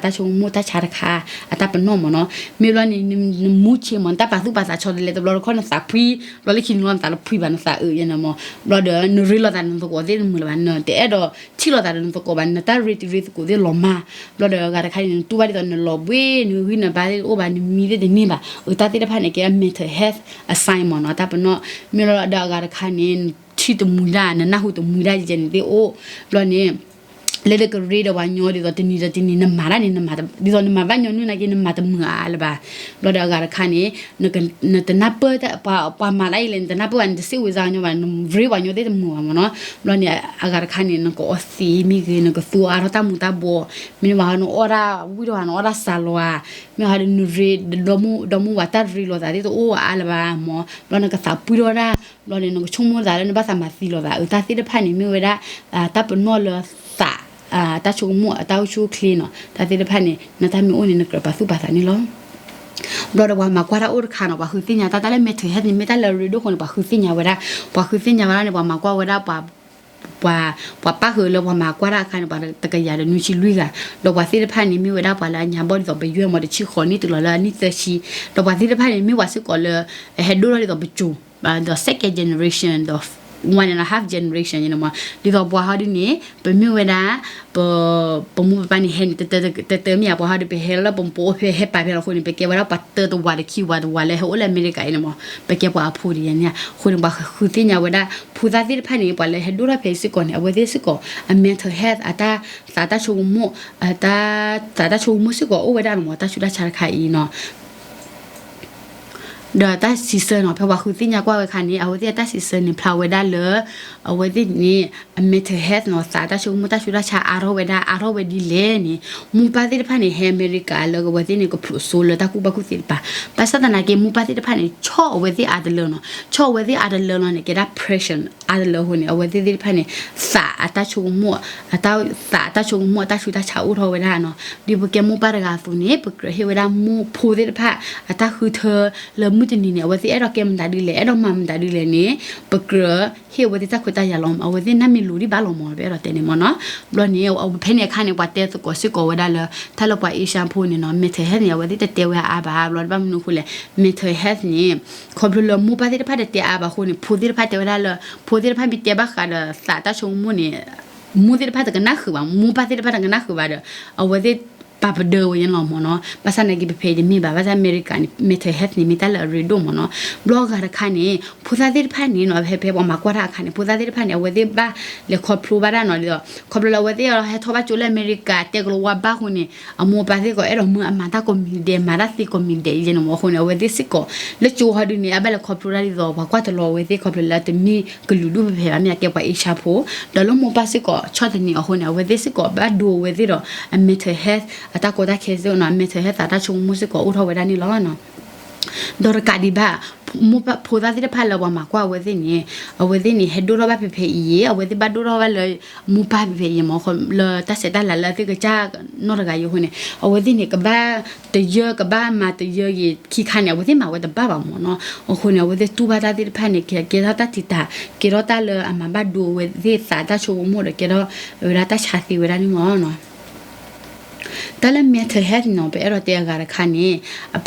တၢ်ဆိကမိၣ်တၢ်ဆါတခါ အတၢ်ပနီၣ်မ့ၢ်နီၤ, မ့ၢ်ဘျီန့ၣ် နမူဆ့မ့ၢ် နတၢ်ပာ်သူၣ်ပာ်သးဆီတလဲ တဘျီတခီၣ်နသးဖှံ, ဘျီလၢခံနလီၤနသးတဖှံဘၣ် နသးအၢယဲန့ၣ်မ့ၢ်, ဘျီဒီး နရ့လိာ်သးနသကိးသ့ၣ်တမုာ်လၢၤဘၣ် နတအဲၣ်ဒိးထံၣ်လိာ်သးဒီးနသကိးဘၣ် နတၢ်ရ့တံၤရ့သကိးသ့ၣ်လီၤမၢ်, ဘျီဒီးအဂၤတခါန့ၣ် နတူၢ်ဘၣ်ဒ်သိးနလီၤဘှံး နဂံၢ်နဘါသ့ၣ်တအိၣ်ဘၣ် နမံသ့ၣ်တန့ၢ်ဘၣ် အတၢ်သ့ၣ်တဖၣ်န့ၣ် ကဲ mental health အ sign မ့ၢ်နီၤ တၢ်ပနီၣ်, မ့ၢ်လီၤဒီးအဂၤတခါန့ၣ် နထံၣ်တမှံတၢ် နနၢ်ဟူတမှံတၢ်ယဲန့ၣ်သ့ၣ်အိၣ်, ဘျီန့ၣ် လၢနကရ့ဒီးပှၤညီဒ်သိးတနံၤဒီးတနံၤ နမၤတၢ်န့ၣ် နမၤတ ဒ်သိးနမၤဘၣ်ညီနုၢ်နာ်က့ နမၤတမုာ်အါလၢၤဘၣ်, ဘျီဒီးအဂၤတခါန့ၣ် နတနၢ်ပၢၢ် ပှၤမၤတၢ်အံၤလဲၣ် နတနၢ်ပၢၢ်ဘၣ် နတစ့ၣ်ဝံၤစါညီဘၣ် နရ့ပှၤညီသ့ၣ်တမုာ်ဘၣ်မ့ၢ်နီၤ, ဘျီန့ၣ် အဂၤတခါန့ၣ် နကအီသံးမ့ၢ်ဂ့ၤ နကသူအါထီၣ်တၢ်မူၤတၢ်ဘှီး, မ့ၢ်ဘၣ်ဟီ နအီၣ်တၢ်ဝံၣ်ထီၣ်ဘၣ် နအီၣ်တၢ်စှၤလီၤဧါ, မ့ၢ်ဟီဒီးနရ့ ဒီမါဝၤ တၢ်ရ့လိာ်သးသ့ၣ်တအိၣ်အါလၢၤဘၣ်မ့ၢ်, ဘျီနကသးပှံထီၣ်တၢ် ဘျီန့ၣ် နကဆိကမိၣ်သးလၢနဘၣ်သးမၤသံလိာ်သး အတၢ်သ့ၣ်တဖၣ်န့ၣ် မ့ၢ်ဝဲဒၣ် တၢ်ပနီၣ်လၢသး တၢ်ဆိကမိၣ်အတၢ်အိၣ်ဆူၣ်အိၣ်ချ့နီၤ, တၢ်သ့ၣ်တဖၣ်န့ၣ် နတၢ်မ့ၢ်အိၣ်န့ၣ် နကြၢးပာ်သူၣ်ပာ်သးန့ၣ်လီၤ. ဘျီဒီးပှၤမၤကွၢ်တၢ်အိၣ်တခါနီၤ ပှၤဃုသ့ၣ်ညါတၢ် တၢ်လၢ mental health န့ၣ် မ့ၢ်တၢ်လၢအရ့ဒိၣ်အဃိန့ၣ် ပှၤဃုသ့ၣ်ညါဝဲဒၣ်, ပှၤဃုသ့ၣ်ညါဝဲဒၣ်န့ၣ် ပှၤမၤကွၢ်ဝဲဒၣ် ပှၤ ပှၤပၣ်ဃုာ်လၢပှၤမၤကွၢ်တၢ်အခါန့ၣ် ပှၤတကယၤဒီးနွံဆံလွံၢ်ဂၤ, ဒီးပှၤသ့ၣ်တဖၣ်န့ၣ် မ့ၢ်ဝဲဒၣ်ပှၤလၢအညါဘီၣ်ဒ်သိးပယွဲၢ်မ့ၢ်တဆံဃိးနံၣ်တုၤလီၤလၢအနံၣ်သၢဆံ, ဒီးပှၤသ့ၣ်တဖၣ်န့ၣ် မ့ၢ်ပှၤစ့ၢ်ကီးလၢ အဟဲဒိၣ်ထီၣ်ဒ်သိးပစိၤ ဒီး second generation ဒီး one and a half generation န့ၣ်မ့ၢ် ဒ်သိးပှၤဟီဒုန့ၣ် ပမ့ၢ်ဝဲဒၣ် ပ ပမိၢ်ပပၢ်န့ၣ်ဟဲန့ၣ် တတၢမ့ၢ်ဧါ ပှၤဟီဒုပဟဲလၢပအိၣ်ဖဲဟဲပာ်ဖဲလီၤအဃိန့ၣ် ပကဲဝဲဒၣ်ပှၤတၢတဝၤတခံဝၤတဝၤလၢဟဲအိၣ်လၢအမဲရကၤအံၤန့ၣ်မ့ၢ် ပကဲပှၤအဖိတယဲန့ၣ် အဃိန့ၣ် ပှၤဃုသ့ၣ်ညါဝဲဒၣ် ဖိသၣ်သ့ၣ်တဖၣ်န့ၣ် ပှၤလၢဟဲဒိၣ်ထီၣ်ဖဲအံၤစ့ၢ်ကီးန့ၣ် အဝဲသ့ၣ်စ့ၢ်ကီး အ mental health အတၢ် သးတၢ်ဆိကမိၣ် အတၢ် သးတၢ်ဆိကမိၣ်စ့ၢ်ကီးအိၣ်ဝဲဒၣ်န့ၣ်မ့ၢ် တၢ်ဆူးတၢ်ဆါတခါအံၤနီၤ. ဒီးတၢ်စံးဆၢနီၤ ဖဲပှၤဃုသ့ၣ်ညါကွၢ်ဝဲအခါန့ၣ် အဝဲသ့ၣ်အတၢ်စံးဆၢန့ၣ် ဖျါဝဲဒၣ်လၢ အဝဲသ့ၣ်န့ၣ် အ mental health နီၤ သးတၢ်ဆိကမိၣ်တၢ်ဆူးတၢ်ဆါအါထီၣ်ဝဲဒၣ် အါထီၣ်ဝဲဒ်လဲၣ်န့ၣ် မိၢ်ပၢ်သ့ၣ်တဖၣ်န့ၣ် ဟဲအမဲရကၤလၢအဝဲသ့ၣ်န့ၣ် ကဖျိးစိလၢတၢ်ကူၣ်ဘၣ်ကူၣ်သ့တပၤ, ဘၣ်ဆၣ်သနာ်က့ မိၢ်ပၢ်သ့ၣ်တဖၣ်န့ၣ် ဆီၣ်အဝဲသ့ၣ်အါတလၢနီၤ, ဆီၣ်အဝဲသ့ၣ်အါတလၢလီၤန့ၣ် ကဲဒၣ် pressure အါတလၢအဃိန့ၣ် အဝဲသ့ၣ်သ့ၣ်တဖၣ်န့ၣ် သးအတၢ်ဆိကမိၣ် အတၢ် သးအတၢ်ဆိကမိၣ်အတၢ်ဆူးတၢ်ဆါအိၣ်ထီၣ်ဝဲဒၣ်နီၤ. ဒ်ပကဲမိၢ်ပၢ်တဂၤအသိးန့ၣ် ပကြၢးဟ့ၣ်ဝဲဒၣ်မိၢ်ဖိသ့ၣ်တဖၣ် အတၢ်ဃုထၢလၢမုၢ်တနံၤန့ၣ် အဝဲသ့ၣ်အဲၣ်ဒိးကဲမတၤဒ်လဲၣ် အဲၣ်ဒိးမၤမတၤဒ်လဲၣ်န့ၣ် ပကြၢးဟ့ၣ်အဝဲသ့ၣ်တၢ်ခွဲးတၢ်ယာ်လီၤ. အဝဲသ့ၣ်နၢ်မ့ၢ်လိၤဒံးဘၣ်လီၤမး ပအဲၣ်ဒိးတဲန့ၣ်မ့ၢ်နီၤ. ဘျီန့ၣ် ဖဲန့ၣ်အခါန့ၣ် ပှၤတဲသကိးစ့ၢ်ကီးဝဲဒၣ်လၢ တၢ်လၢပှၤအ့ရှါဖိန့ၣ်နီၤ mental health န့ၣ် အဝဲသ့ၣ်တတဲဝဲအါဘၣ်. ဘျီဘၣ်မနုၤအဃိလဲၣ် mental health န့ၣ် ခီဖျိလၢမိၢ်ပၢ်သ့ၣ်တဖၣ်တတဲအါဘၣ်အဃိန့ၣ် ဖိသ့ၣ်တဖၣ်တဲဝဲဒၣ်လၢ ဖိသ့ၣ်တဖၣ်မ့ၢ်တဲဘၣ်ဃးဒီးသးတၢ်ဆိကမိၣ်န့ၣ် မိၢ်သ့ၣ်တဖၣ်တကနၣ်ဃုာ်ဘၣ်, မိၢ်ပၢ်သ့ၣ်တဖၣ်တကနၣ်ဃုာ်ဘၣ်ဒီး အဝဲသ့ၣ်ပာ်ပဒၢဝဲန့ၣ်လီၤမ့ၢ်နီၤ. ဘၣ်ဆၣ်သနာ်က့ ပဖဲအံၤတမ့ၢ်ဘၣ်, ဘၣ်ဆၣ်အမဲရကၤန့ၣ် mental health န့ၣ် မ့ၢ်တၢ်လၢအရ့ဒိၣ်မ့ၢ်နီၤ. ဘျီအဂၤတခါန့ၣ် ဖိသၣ်သ့ၣ်တဖၣ်န့ၣ်နီၤ ဖဲဖဲပှၤမၤကွၢ်တၢ်အခါန့ၣ် ဖိသၣ်သ့ၣ်တဖၣ်န့ၣ် အဝဲသ့ၣ်ဘၣ်လဲၤခီဖျိဘၣ်တၢ်နီၤ ဒ်သိး ခီဖျိလၢအဝဲသ့ၣ်အဟဲထီၣ်ဘၣ်ကၠိလၢအမဲရကၤ တဲကလီၤဝါဘၣ်အဃိန့ၣ် အမိၢ်အပၢ်စ့ၢ်ကီး အဲၣ်ဒိးမၢအမၤတၢ်ကိးမံၤဒဲး မၤတၢ်သ့ကိးမံၤဒဲးအံၤန့ၣ်မ့ၢ်အဃိန့ၣ် အဝဲသ့ၣ်စ့ၢ်ကီး လၢကၠိဟီဒုန့ၣ် အဘၣ်လဲၤခီဖျိတၢ်ဒ်သိး ပှၤကွၢ်တလီၤအဝဲသ့ၣ် ခီဖျိလၢတမ့ၢ်ကလုာ်ဒူၣ်ဖဲဖဲဘၣ် မ့ၢ်အကဲပှၤအ့ရှါဖိ ဒီးလၢမိၢ်ပၢ်စ့ၢ်ကီး ဆီၣ်သနံးအဃိန့ၣ် အဝဲသ့ၣ်စ့ၢ်ကီး ဘၣ်ဒိအဝဲသ့ၣ်ဒီး အ mental health အတၢ်ကီတၢ်ခဲစ့ၢ်ကီးနီၤ အ mental health အတၢ်ဆိကမိၣ်စ့ၢ်ကီးအိၣ်ထီၣ်ဝဲဒၣ်န့ၣ်လီၤ. ဒီးတကးဒံးဘၣ် မိၢ်ပၢ်ဖိသၣ်သ့ၣ်တဖၣ်လၢပှၤမၤကွၢ်အဝဲသ့ၣ်န့ၣ် အဝဲသ့ၣ်န့ၣ် ဟဲဒိၣ်ထီၣ်ဘၣ်ဖဲဖဲအံၤ အဝဲသ့ၣ်ဘၣ်ဒိၣ်ထီၣ်ဘၣ်လၢ မိၢ်ပၢ်ဖဲဖဲအံၤမ့ၢ် လၢတၢ်ဆဲးတၢ်လၤလၢအသ့ၣ်ကစၢ်နီတဂၤအံၤအဃိန့ၣ် အဝဲသ့ၣ်န့ၣ် ကဘၣ်တယၢကဘၣ်မၤတယၢဂ့ၤခံခါန့ၣ် အဝဲသ့ၣ်မၤဝဲတဘၣ်ဘၣ်မ့ၢ်နီၤ. အဃိန့ၣ် အဝဲသ့ၣ်တူၢ်ဘၣ်တၢ်သ့ၣ်တဖၣ်န့ၣ် ကကဲထီၣ်တၢ်တံာ်တာ် ကဲထီၣ်တၢ်လၢအမၤဘၣ်ဒိအဝဲသ့ၣ်သးတၢ်ဆိကမိၣ်ဒီးကဲထီၣ်ဝဲဒၣ်တၢ်ဆါသ့ဝဲဒၣ်န့ၣ်မ့ၢ်နီၤ. တၢ်လၢ mental health နီၤ ပအဲၣ်ဒိးတဲအဂၤတခါန့ၣ်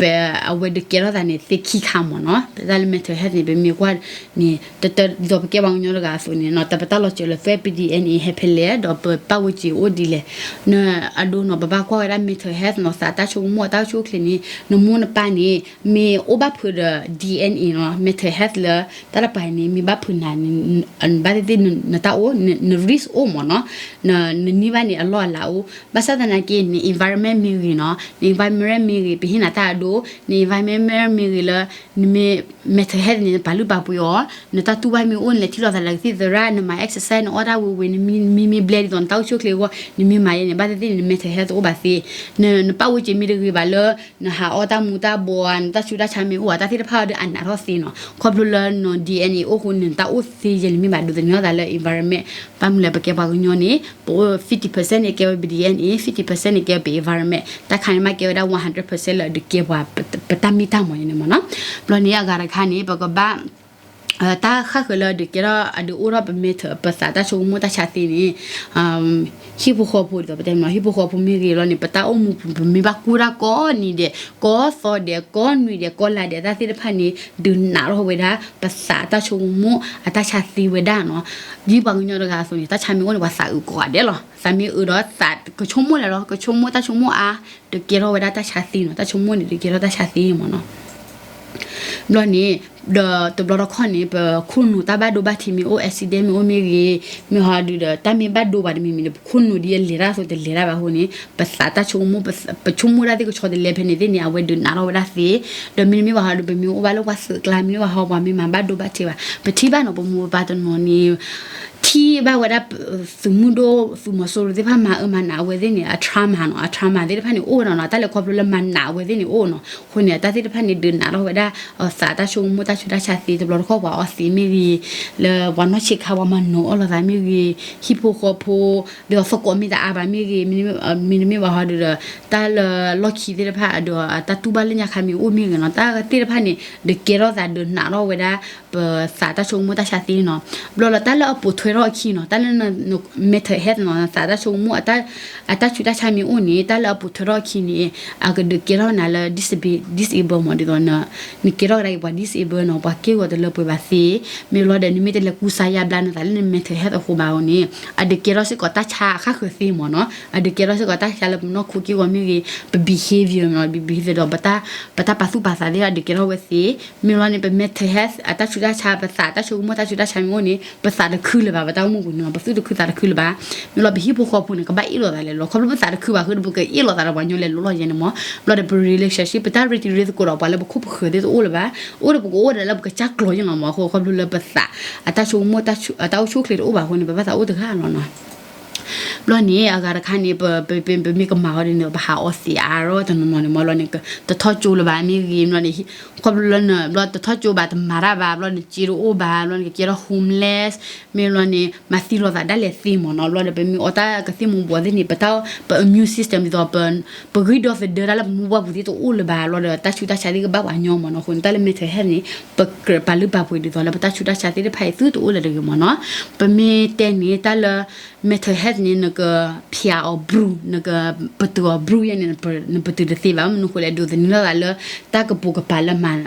အဝဲဒုးကဲထီၣ်သးန့ၣ်သ့ခံခါမ့ၢ်နီၤ. တၢ်လၢ mental health န့ၣ် ပမ့ၢ်ကွၢ်န့ၣ် တတဒ်သိးပကဲပှၤကညီတဂၤအသိးန့ၣ်နီၤ တၢ်ပတၢ်လီၤစၢၤလၢ သရၣ် ပ DNA ဟဲဖဲလဲၣ် ဒီးပပၣ်ဝဲစ့ၤအိၣ်ဒ်လဲၣ် နအဒိနီၤ ပဘၣ်ကွၢ်ဝဲဒၣ် mental health နီၤ သးတၢ်ဆိကမိၣ်အတၢ်အိၣ်ဆူၣ်အိၣ်ချ့န့ၣ် နမိၢ်နပၢ်န့ၣ် မ့ၢ်အိၣ်ဘၣ်ဖုးဒီး DNA နီၤ mental health လၢ တၢ်တပၤန့ၣ် မ့ၢ်ဘၣ်ဖုးနၤန့ၣ် ဘၣ်သ့ၣ်သ့ၣ်နတၢ်အိၣ် န risk အိၣ်မ့ၢ်နီၤ နန့ၢ်ဘၣ်န့ၣ်အလီၢ်အလၤအိၣ် ဘၣ်ဆၣ်သနာ်က့ န environment မ့ၢ်ဂ့ၤနီၤ န environment မ့ၢ်ဂ့ၤ ပဟ့ၣ်နၤတၢ်အဒိ န environment မ့ၢ်ဂ့ၤလၢ နမ့ၢ် mental health န့ၣ် နပာ်လုၢ်ပာ်ပှ့ၤအီၤ နတၢ်တူၢ်ဘၣ်မ့ၢ်အိၣ် နလဲၤထံၣ်လိာ်သးလၢကသံၣ်သရၣ် နမၤ exercise နအီၣ်တၢ်ဝံၤဝံၤ နမံမံဘျဲၣ်ဒ်သိးနတၢ်အိၣ်ဆူၣ်အိၣ်ချ့အဂီၢ် နမ့ၢ်မၤယဲန့ၣ် ဘၣ်သ့ၣ်သ့ၣ်န့ၣ် န mental health တအိၣ်ဘၣ်သ့ နပၣ်ဝဲစ့ၤမ့ၢ်တဂ့ၤဘၣ်လၢ နဟးအီၣ်တၢ်မူၤတၢ်ဘှီးဧါ နတၢ်ဆူးတၢ်ဆါမ့ၢ်အိၣ်ဧါ တၢ်သ့ၣ်တဖၣ်အံၤဒီးအနးထီၣ်သ့နီၤ ခီဖျိလၢန DNA အိၣ်အဃိန့ၣ် နတၢ်အိၣ်သ့ယဲန့ၣ်မ့ၢ်ဘၣ် ဒိးသန့ၤသးလၢ environment ဘၣ်မနုၤလဲၣ် ပကဲပှၤကညီန့ၣ် ပအိၣ် fifty percent န့ၣ်ကဲဝဲ DNA fifty percent န့ၣ်ကဲဝဲ environment တၢ်ခါန့ၣ်မ့ၢ်ကဲဝဲဒၣ် one hundred percent လၢအဒုးကဲပှၤ ပတၢ်မ့ၢ်တၢ်မီၤန့ၣ်မ့ၢ်နီၤ. ဘျီန့ၣ်အဂၤတခါန့ၣ် ပကဘၣ် တၢ်ဃၣ်ဃၢၤလၢအဒုးကဲထီၣ် အဒုးအိၣ်ထီၣ်ပ mental ပသးတၢ်ဆိကမိၣ်တၢ်ဆါသ့န့ၣ် ဟံၣ်ဖိဃီဖိဒ်သိးပတဲမ့ၢ်နီၤ ဟံၣ်ဖိဃီဖိမ့ၢ်ဂ့ၤလီၤန့ၣ် ပတၢ်အိၣ်မူပူၤ ပမ့ၢ်ဘၣ်ကူၣ်တၢ်ကိးနံၤဒဲး ကိးသီဒဲး ကိးနွံဒဲး ကိးလါဒဲး တၢ်သ့ၣ်တဖၣ်န့ၣ် ဒုးနးထီၣ်ဝဲဒၣ် ပသးတၢ်ဆိကမိၣ်အတၢ်ဆါသ့ဝဲဒၣ်နီၤ. ဒ်ပှၤကညီတဂၤအသိးန့ၣ် တၢ်ဆါမ့ၢ်အိၣ်န့ၣ် ပှၤသးအုးကိးဂၤဒဲးလီၤ. သးမ့ၢ်အုးဒီးသးကဆိကမိၣ်လဲၣ်လီၤ ကဆိကမိၣ်တၢ်ဆိကမိၣ်အါ ဒုးကဲထီၣ်ဝဲဒၣ်တၢ်ဆါသ့နီၤ တၢ်ဆိကမိၣ်န့ၣ် ဒုးကဲထီၣ်တၢ်ဆါသ့မ့ၢ်နီၤ. ဘျီန့ၣ် ဒီးတဘျီတခီၣ်န့ၣ် ပခိၣ်နူာ်တၢ်ဘၣ်ဒိဘၣ်ထံးမ့ၢ်အိၣ် accident မ့ၢ်အိၣ်မ့ၢ်ဂ့ၤ မ့ၢ်ဟီဒုးဒီး တၢ်မ့ၢ်ဘၣ်ဒိဘၣ်တမံၤမံၤန့ၣ် ပခိၣ်နူာ်ဒ်အလဲၤတၢ်အသိးတလဲၤတၢ်ဘၣ်အဃိန့ၣ် ပသးတၢ်ဆိကမိၣ် ပဆိကမိၣ်တၢ်သ့ၣ်ကဆီတလဲဖဲန့ၣ်သ့ၣ်န့ၣ် အဝဲဒုးနးထီၣ်ဝဲဒၣ်သ့. ဒီးမ့တမ့ၢ်ဘၣ်ဟီဒုး ပမ့ၢ်အိၣ်ဘၣ်လၢပှၤသုးကျါ မ့တမ့ၢ်ဘၣ်ဟီပှၤမ့ၢ်မၤဘၣ်ဒိဘၣ်ထံးဘၣ် ပထံၣ်ဘၣ်နီၤ ပမိၢ်ပပၢ်တနီၤန့ၣ် ထံၣ်ဘၣ်ဝဲဒၣ် သုးမုၢ်ဒိၣ် သုးမီၤစိရိၤသ့ၣ်တဖၣ်မၤအၢမၤနးအဝဲသ့ၣ်န့ၣ် အ trauma နီၤ အ trauma သ့ၣ်တဖၣ်န့ၣ် အိၣ်ဝဲဒၣ်နီၤ တၢ်လဲၤခီဖျိလၢမၤနးအဝဲသ့ၣ်န့ၣ်အိၣ်နီၤ အဃိန့ၣ် တၢ်သ့ၣ်တဖၣ်န့ၣ် ဒုးနးထီၣ်ဝဲဒၣ် သးတၢ်ဆိကမိၣ်တၢ်ဆူးတၢ်ဆါသ့ တဘျီတခီၣ်ပှၤအီသံးမ့ၢ်ဂ့ၤ လၢပှၤနီၢ်ဆံးခါပှၤမၤနၢၤအီၣ်လိာ်သးမ့ၢ်ဂ့ၤ ဟံၣ်ဖိဃီဖိ ဒီးသကိးမ့ၢ်တအါဘၣ်မ့ၢ်ဂ့ၤ မ့တမ့ၢ်ဘၣ်ဟီဒုးဒီး တၢ်လၢလီၢ်ခံသ့ၣ်တဖၣ်ဒီး တၢ်တူၢ်ဘၣ်လၢညါခါမ့ၢ်အိၣ်မ့ၢ်ဂ့ၤနီၤ တၢ်သ့ၣ်တဖၣ်န့ၣ် ဒုးကဲထီၣ်သးဒုးနးထီၣ်ဝဲဒၣ် ပသးတၢ်ဆိကမိၣ်တၢ်ဆါသ့နီၤ. ဘျီလၢတၢ်လၢအပိာ်ထွဲထီၣ်အခံနီၤ တၢ်လၢ mental health နီၤ သးတၢ်ဆိကမိၣ် အတၢ်ဆူးတၢ်ဆါမ့ၢ်အိၣ်န့ၣ် တၢ်လၢအပိာ်ထွဲထီၣ်အခံန့ၣ် အကဒုးကဲထီၣ်နၤလၢ disab- disable မ့ၢ်ဒ်သိး နကဲထီၣ်ကဒါက့ၤပှၤ disable နီၤ ပှၤက့ၢ်ဂီၤတလၢပှဲၤဘၣ်သ့ မ့ၢ်လီၤဒီး နမ့ၢ်တလဲၤကူစါယါဘျါနသးလၢန mental health အဃိဘၣ်အဃိန့ၣ် အဒုးကဲထီၣ်စ့ၢ်ကီးတၢ်ဆါအဃၣ်ဃၢၤသ့မ့ၢ်နီၤ အဒုးကဲထီၣ်စ့ၢ်ကီးတၢ်ဆါလၢပနီၢ်ခိက့ၢ်ဂီၤမ့ၢ်ဂ့ၤ ပ behavior မ့ၢ် behavior ဒီး ပတၢ်ပာ်သူၣ်ပာ်သးသ့ၣ်တဖၣ်ဒုးကဲထီၣ်ဝဲသ့ မ့ၢ်လီၤန့ၣ် ပ mental health အတၢ်ဆူးတၢ်ဆါ ပသးတၢ်ဆိကမိၣ်တၢ်ဆူးတၢ်ဆါမ့ၢ်အိၣ်န့ၣ် ပသးတခုလၢၤဘၣ် တၢ်အိၣ်မူပူၤန့ၣ် ပသူၣ်တခုသးတခုလၢၤဘၣ်. မ့ၢ်လီၤပဟံၣ်ဖိဃီဖိန့ၣ် ကဘၣ်အ့ၣ်လိာ်သးလဲၣ်လီၤ. ခီဖျိပသးတခုဘၣ်ဃုာ်ဒီး ပကအ့ၣ်လိာ်သးဒီးပှၤညီလဲၣ် လိၤလီၤယဲန့ၣ်မၢ်. ဘျီဒီးပ relationship ပတၢ်ရ့တံၤရ့သကိးဒီးပှၤလၢပခိၣ်ပဃၢၤသ့ၣ် တအိၣ်လၢၤဘၣ်. အိၣ်ဒီးပကအိၣ်ဒီးလၢပကစၢ်ကျိၤယဲၢ်လီၤမၢ်. အဃိ ခီဖျိလၢပသး အတၢ်ဆိကမိၣ် အတၢ်အိၣ်ဆူၣ်အိၣ်ချ့တအိၣ်ဘၣ်အဃိန့ၣ် ပဘၣ်သးအိၣ်တဂၤလီၤနီၤ. ဘျီန့ၣ် အဂၤတခါန့ၣ် ပ ပ ပ ပမ့ၢ်ကမၤအီၤဒ်န့ၣ် ပဟးအီသံးအါထီၣ်တနီၤနီၤန့ၣ်မၢ်. ဘျီန့ၣ် တထီၣ်ကၠိလၢၤဘၣ် မ့ၢ်ဂ့ၤ ဘျီန့ၣ် ခီဖျိလၢ ဘျီတထီၣ်ကၠိဘၣ် တမၤတၢ်ဘၣ် ဘျီန့ၣ် စ့တအိၣ်ဘၣ် ဘျီန့ၣ် ကကဲထီၣ် homeless မ့ၢ်ဘျီန့ၣ် မၤသံလိာ်သးဒၣ်လဲာ်သ့မၢ်နီၤ. ဘျီဒီး ပမ့ၢ်အီတၢ်ကသ့ၣ်မူၤဘှီးသ့ၣ်န့ၣ် ပတၢ် ပ immune system ဒ်သိး ပဂံၢ်ဒီသဒၢတၢ်လၢပမိၢ်ပှၢ်ပူၤသ့ၣ်တအိၣ်လၢၤဘၣ်. ဘျီဒီး တၢ်ဆူးတၢ်ဆါသ့ၣ်ကဘၣ်ပှၤညီမၢ်နီၤ. အဃိန့ၣ် တၢ်လၢ mental health န့ၣ် ပကြၢးပာ်လုၢ်ပာ်ပှ့ၤဒ်သိးလၢပတၢ်ဆူးတၢ်ဆါသ့ၣ်တဖၣ်အံၤ သုတအိၣ်လၢၤတဂ့ၤမၢ်နီၤ. ပမ့ၢ်တဲန့ၣ် တၢ်လၢ mental health န့ၣ် နကဖျးအီၤဘြူၤ နကပတုာ်အီၤဘြူၤယဲန့ၣ် နပတုာ်တသ့ဘၣ်. မနုၤအဃိလဲၣ် ဒိးသန့ၤလိာ်သးလၢ တၢ်ကပိာ်ကပၤလၢမၤ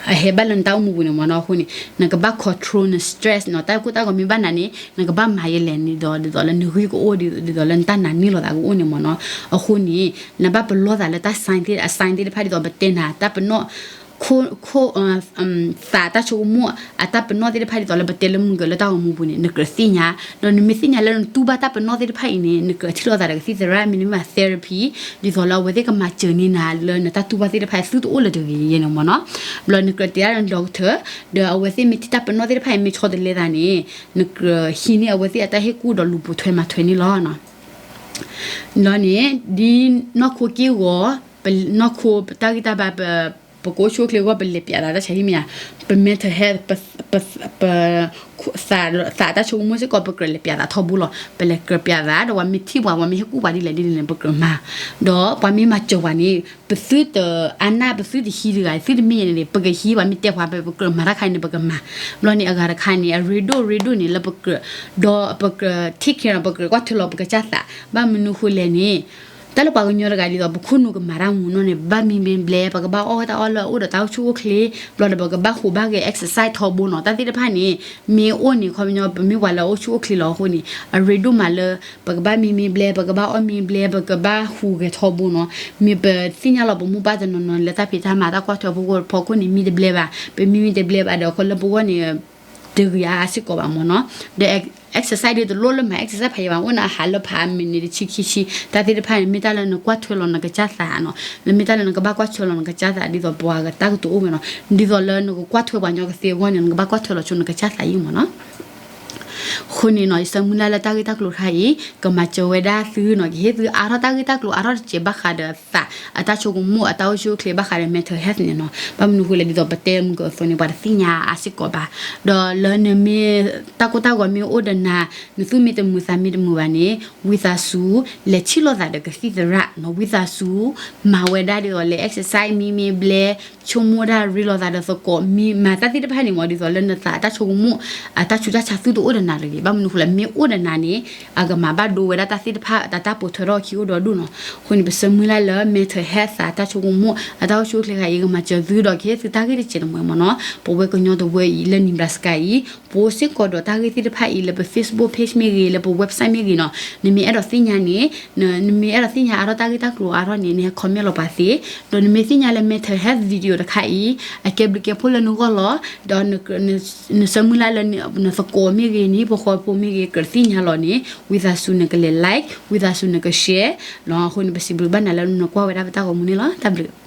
အဟဲဘၣ်လၢနတၢ်အိၣ်မူပူၤန့ၣ်မၢ်နီၤ. အဃိန့ၣ် နကဘၣ် control န stress နီၤ. တၢ်ကိၢ်တၢ်ဂီၤမ့ၢ်ဘၣ်နၤန့ၣ် နကဘၣ်မၤယဲလဲၣ်န့ၣ်ဒီး ဒ်သိးလၢနဂံၢ်ကအိၣ် ဒ်သိးလၢနတၢ်နာ်န့ၢ်လိာ်သးကအိၣ်န့ၣ်မၢ်နီၤ. အဃိန့ၣ် နဘၣ်ပလီၢ်သးလၢတၢ် sign သ့ၣ် အ sign သ့ၣ်တဖၣ်ဒ်သိး ပတဲနၤတၢ်ပနီၣ် ခိၣ် ခိၣ် သးတၢ်ဆိကမိၣ် အတၢ်ပနီၣ်သ့ၣ်တဖၣ်ဒ်သိးလၢပတဲလၢမုၢ်ကလၢတၢ်ဂီၤမူပူၤန့ၣ် နကြၢးသ့ၣ်ညါ, ဒီးနမ့ၢ်သ့ၣ်ညါလၢနတူၢ်ဘၣ်တၢ်ပနီၣ်သ့ၣ်တဖၣ်အံၤန့ၣ် နကြၢးထံၣ်လိာ်သးဒီးကသံၣ်သရၣ် မ့တမ့ၢ်ဘၣ် therapy ဒ်သိးလၢအဝဲသ့ၣ်ကမၤစၢၤန့ၢ်နၤလၢနတၢ်တူၢ်ဘၣ်သ့ၣ်တဖၣ်သုတအိၣ်လၢၤတဂ့ၤယဲန့ၣ်မၢ်နီၤ. ဘျီနကြၢးတဲဒၣ်န doctor ဒီးအဝဲသ့ၣ်မ့ၢ်ထံၣ်တၢ်ပနီၣ်သ့ၣ်တဖၣ်အံၤ မ့ၢ်ဆီတလဲသးန့ၣ် နကြၢးဟံးန့ၢ်အဝဲသ့ၣ်အတၢ်ဟ့ၣ်ကူၣ်ဒီးလူၤပိာ်ထွဲမၤထွဲန့ၣ်လီၤ. ဘျီန့ၣ် ဒ်နီၢ်ခိက့ၢ်ဂီၤ ပနီၢ်ခိတၢ်ဂံၢ်တၢ်ဘါ ပ ပကအိၣ်ဆူၣ်အိၣ်ချ့အဂီၢ် ပလဲၤပျးသးတၢ်ဆါဟံၣ်မ့ၢ်ဧါ, ပ mental health ပ ပ ပ သး သးတၢ်ဆိကမိၣ်စ့ၢ်ကီး ပကြၢးလဲၤပျးသးထီဘိလီၤ. ပလဲၤကြၢးပျးသး ဒီးပှၤမ့ၢ်ထံၣ်ပှၤ ပှၤမ့ၢ်ဟ့ၣ်ကူၣ်ပှၤဒ်လဲၣ်ဒ်လဲၣ်န့ၣ် ပကြၢးမၤ, ဒီးပှၤမ့ၢ်မၤစၢၤပှၤန့ၣ် ပသုတအါနၢ် ပသုတဟံးတဂၤ သုတမ့ၢ်ယဲန့ၣ် ပကဟံး ပှၤမ့ၢ်တဲပှၤ ပကြၢးမၤတၢ်ခါန့ၣ် ပကမၤ. ဘျီန့ၣ် အဂၤတခါန့ၣ် အရ့ဒိၣ်ရ့ဒိၣ်န့ၣ် လၢပကြၢး ဒီးပကြၢး take care ပကြၢးကွၢ်ထွဲလီၤပကစၢ်သး ဘၣ်မနုၤဃိလဲၣ်န့ၣ် တၢ်လၢပှၤကညီတဂၤဒ်သိး ပခိၣ်နူာ်ကမၤတၢ်မူနီၢ်န့ၣ် ပဘၣ်မံမ့ၢ်ဘျဲ ပကဘၣ်အီၣ်တၢ်အီလၢအအိၣ်ဒီးတၢ်အိၣ်ဆူၣ်အိၣ်ချ့, ဘျီဒီးပကဘၣ်ဟူးဘၣ်ဂဲၤ exercise ထီဘိနီၤ. တၢ်သ့ၣ်တဖၣ်န့ၣ် မ့ၢ်အိၣ်န့ၣ် ခီပညီ ပမ့ၢ်ပှၤလၢအအိၣ်ဆူၣ်အိၣ်ချ့လီၤအဃိန့ၣ် အရ့ဒိၣ်မးလၢ ပကဘၣ်မံမ့ၢ်ဘျဲ ပကဘၣ်အီၣ်မ့ၢ်ဘျဲ ပကဘၣ်ဟူးဂဲၤထီဘိနီၤ. မ့ၢ်ပသ့ၣ်ညါလီၤပမိၢ်ပၢ်တနီၤနီၤ လၢတၢ်ဖံးတၢ်မၤတၢ်ကွၢ်ထွဲဖီခိၣ်န့ၣ် မံတဘျဲဘၣ်, ပမံမ့ၢ်တဘျဲဘၣ်ဒီး ခီလၢပဂီၢ်န့ၣ် တဂ့ၤအါအါစ့ၢ်ကီးဘၣ်မၢ်နီၤ. ဒီး exercise ဒ်တလိၣ်လၢမၤ exercise ဖးယံၤဘၣ် အိၣ်နၤဟးလၢဖးမံးနံးတဆံခံဆံ တၢ်သ့ၣ်တဖၣ်န့ၣ် မ့ၢ်တၢ်လၢနကွၢ်ထွဲလီၤနကစၢ်သးနီၤ. လၢမ့ၢ်တၢ်လၢနကဘၣ်ကွၢ်ထွဲလီၤနကစၢ်သး ဒ်သိးပှၤတၢ်ကတိၤအိၣ်ဝဲနီၤ. ဒ်သိးလၢနကကွၢ်ထွဲပှၤကညီကသ့အဂီၢ်န့ၣ် နကဘၣ်ကွၢ်ထွဲလီၤဆိနကစၢ်သးအံၤမၢ်နီၤ. အဃိန့ၣ်နီၤ ယဆၢမုၢ်လၢ်လၢတၢ်ဂ့ၢ်တၢ်ကျိၤတခါအံၤ ကမၤစၢၤဝဲဒၣ်သုနီၤ, ကဟ့ၣ်သုအါထီၣ်တၢ်ဂ့ၢ်တၢ်ကျိၤအါထီၣ်တစဲးဘၣ်ဃးဒီးသး အတၢ်ဆိကမိၣ် အတၢ်အိၣ်ဆူၣ်အိၣ်ချ့ဘၣ်ဃးဒီး mental health န့ၣ်နီၤ. ဘၣ်မနုၤဃိလဲၣ် ဒ်သိးပတဲမုၢ်ကၢအသိးန့ၣ် ပှၤတသ့ၣ်ညါအါစ့ၢ်ကီးဘၣ်. ဒီးလၢနမ့ၢ် တၢ်ကိၢ်တၢ်ဂီၤမ့ၢ်အိၣ်ဒီးနၤ နသူၣ်မ့ၢ်တမုာ်သးမ့ၢ်တမုာ်ဘၣ်န့ၣ် ဝံသးစူၤ လဲၤထံၣ်လိာ်သးဒီးကသံၣ်သရၣ်နီၤ. ဝံသးစူၤ မၤဝဲဒၣ်ဒ်သိးလၢ exercise မံမ့ၢ်ဘျဲ ဆိကမိၣ်တၢ်ရ့လိာ်သးဒီးသကိး မံမၤတၢ်သ့ၣ်တဖၣ်န့ၣ်မၢ် ဒ်သိးလၢနသးအတၢ်ဆိကမိၣ် အတၢ်ဆူးတၢ်ဆါသုတအိၣ်ဒီးနၤတဂ့ၤ. ဘၣ်မနုၤဃိလဲၣ် မ့ၢ်အိၣ်ဒီးနၤန့ၣ် အကမၤဘၣ်ဒိဝဲဒၣ်တၢ်သ့ၣ်တဖၣ် တၢ်တၢ်ပိာ်ထွဲထီၣ်ခံအိၣ်ဒီဒူၣ်နီၤ. အဃိန့ၣ် ပဆၢမုၢ်လၢ်လၢ mental health သးတၢ်ဆိကမိၣ် အတၢ်အိၣ်ဆူၣ်အိၣ်ချ့တခါအံၤ ကမၤစၢၤသုဒီးကဟ့ၣ်သုတၢ်ဂ့ၢ်တစဲးတမှဲၤမၢ်နီၤ. ပဝဲကညီတဝၢအံၤလၢ Nebraska အံၤ ပအိၣ်စ့ၢ်ကီးဒီးတၢ်ဂ့ၢ်သ့ၣ်တဖၣ်အံၤလၢပ Facebook page မ့ၢ်ဂ့ၤ လၢပ website မ့ၢ်ဂ့ၤနီၤ. နမ့ၢ်အဲၣ်ဒိးသ့ၣ်ညါန့ၣ် နမ့ၢ်အဲၣ်ဒိးသ့ၣ်ညါအါထီၣ်တၢ်ဂ့ၢ်တၢ်ကျိၤအါထီၣ်န့ၣ် နဟဲ comment လီၤပာ်သ့. ဒီးနမ့ၢ်သ့ၣ်ညါလၢ mental health video တခါအံၤ အကဲဘျုးကဲဖှိၣ်လၢနဂီၢ်လီၤ. ဒီး နဆၢမုၢ်လၢ်လၢ နသကိးမ့ၢ်ဂ့ၤ နဟံၣ်ဖိဃီဖိမ့ၢ်ဂ့ၤ ကြၢးသ့ၣ်ညါလီၤန့ၣ် ဝံသးစူၤနကလဲၤ like ဝံသးစူၤနက share လီၤ. အဃိန့ၣ် ပစံးဘျုးဘၣ်နၤလၢနကွၢ်ဝဲဒၣ်ပတၢ်ဂီၤမူန့ၣ်လီၤ. တၢ်ဘျုး